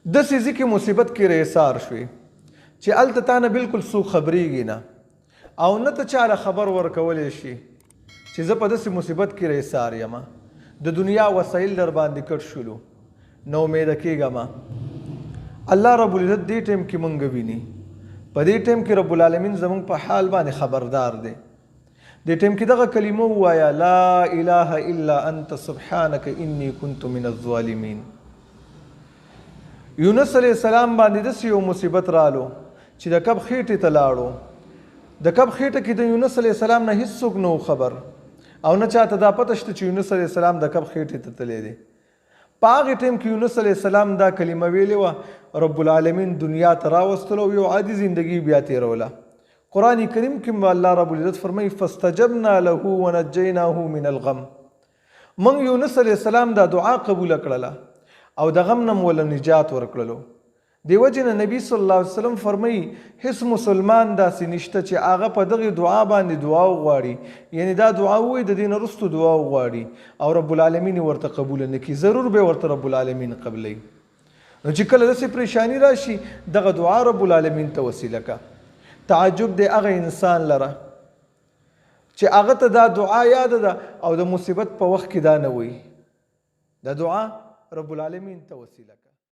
داسې ځي کې مصیبت کې رېسار شوې چې هلته تا نه بالکل څوک خبرېږي نه او نه ته چاله خبر ورکولی شي چې زه په داسې مصیبت کې رېسار یم، د دنیا وسایل در باندې کټ شولو، نه امیده کېږه مه. الله رب العزت دې ټایم کې مونږ ویني، په دې ټایم کې رب العالمین زمونږ په حال باندې خبردار دی. دې ټایم کې دغه کلمه ووایه، لا اله الا انت سبحانک انی کنت من الظالمین. یونس علیه السلام باندې داسې یو مصیبت رالو چې د کب خېټې ته لاړو. د کب خېټه کې د یونس علیه السلام نه هیڅوک نه و خبر او نه چاته دا پته شته چې یونس علیه السلام د کب خېټې ته تللی دی. په هغې ټایم کې یونس علیه السلام دا کلمه ویلې وه، رب العالمین دنیا ته راوستلو او یو عادي زندګي بیا تېروله. قرآن کریم کې هم الله رب العزت فرمایي فاستجبنا له ونجیناه من الغم. موږ یونس علیه السلام دا دعا قبوله کړله او د غم نه مو له نجات ورکړلو. دې وجې نه نبی صلی الله علیه وسلم فرمایي هیڅ مسلمان داسې نشته چې هغه په دغې دعا باندې دعا وغواړي، یعنی دا دعا ووایي د دې نه وروسته دعا وغواړي او رب العالمین یې ورته قبوله نه کړي، ضرور به ورته رب العالمین قبلوي. نو چې کله داسې پریشانی راشي دغه دعا رب العالمین ته وسیله که. تعجب دی هغه انسان لره چې هغه ته دا دعا یاده ده او د مصیبت په وخت کې دا نه وایي. دا دعا رب العالمین ته وسیله که.